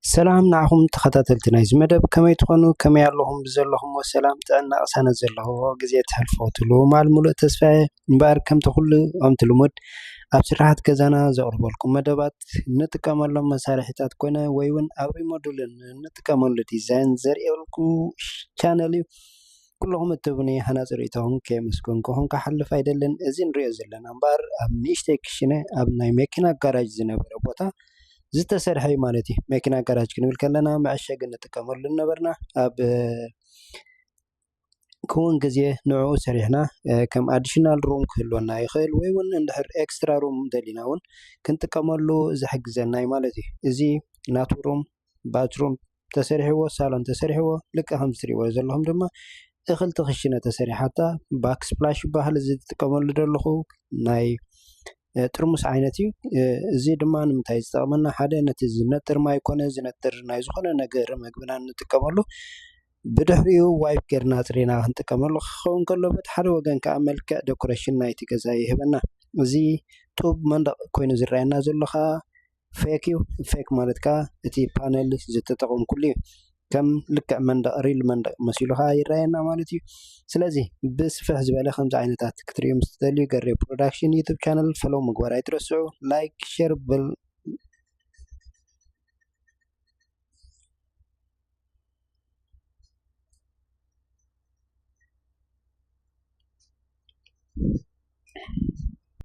ሰላም ንዓኹም ተኸታተልቲ ናይዚ መደብ፣ ከመይ ትኾኑ? ከመይ ኣለኹም? ብዘለኹምዎ ሰላም፣ ጥዕና፣ ቅሳነት ዘለዎ ግዜ ተሕልፎ ትሉ ማል ሙሉእ ተስፋ እየ። እምበኣር ከምቲ ኩሉ፣ ከምቲ ልሙድ፣ ኣብ ስራሓት ገዛና ዘቕርበልኩም መደባት ንጥቀመሎም መሳርሒታት ኮነ ወይ እውን ኣብ ሪሞዱልን እንጥቀመሉ ዲዛይን ዘርእየልኩ ቻነል እዩ። ኩለኹም እትህቡኒ ሃናፂ ርእይቶኹም ከየመስገንኩኹም ክሓልፍ ኣይደልን። እዚ ንሪኦ ዘለና እምበኣር ኣብ ንእሽተይ ክሽነ ኣብ ናይ መኪና ጋራጅ ዝነበረ ቦታ ዝተሰርሐ እዩ ማለት እዩ። መኪና ጋራጅ ክንብል ከለና መዐሸጊ ንጥቀመሉ ነበርና። ኣብ ክውን ግዜ ንዕኡ ሰሪሕና ከም ኣዲሽናል ሩም ክህልወና ይኽእል ወይ እውን እንድሕር ኤክስትራ ሩም ደሊና እውን ክንጥቀመሉ ዝሕግዘና እዩ ማለት እዩ። እዚ ናቱ ሩም፣ ባትሩም ተሰሪሕዎ፣ ሳሎን ተሰሪሕዎ፣ ልክዕ ከምዚ ትሪእዎ ዘለኹም ድማ እኽልቲ ክሽነ ተሰሪሓታ። ባክ ስፕላሽ ይበሃል እዚ ዝጥቀመሉ ዘለኹ ናይ ጥርሙስ ዓይነት እዩ። እዚ ድማ ንምንታይ ዝጠቕመና? ሓደ ነቲ ዝነጥር ማይ ኮነ ዝነጥር ናይ ዝኾነ ነገር መግብና እንጥቀመሉ ብድሕሪኡ ዋይፕ ጌርና ኣፅሪና ክንጥቀመሉ ክኸውን ከሎ፣ በቲ ሓደ ወገን ከዓ መልክዕ ዴኮሬሽን ናይቲ ገዛ ይህበና። እዚ ጡብ መንደቕ ኮይኑ ዝረኣየና ዘሎ ከዓ ፌክ እዩ። ፌክ ማለት ከዓ እቲ ፓነል ዝተጠቐምኩሉ እዩ። ከም ልክዕ መንደቕ፣ ሪል መንደቕ መሲሉ ከዓ ይረኣየና ማለት እዩ። ስለዚ ብስፍሕ ዝበለ ከምዚ ዓይነታት ክትርእዩ ምስ ትደልዩ፣ ገሬ ፕሮዳክሽን ዩቱብ ቻነል ፈሎው ምግባር ኣይትረስዑ። ላይክ፣ ሼር፣ በል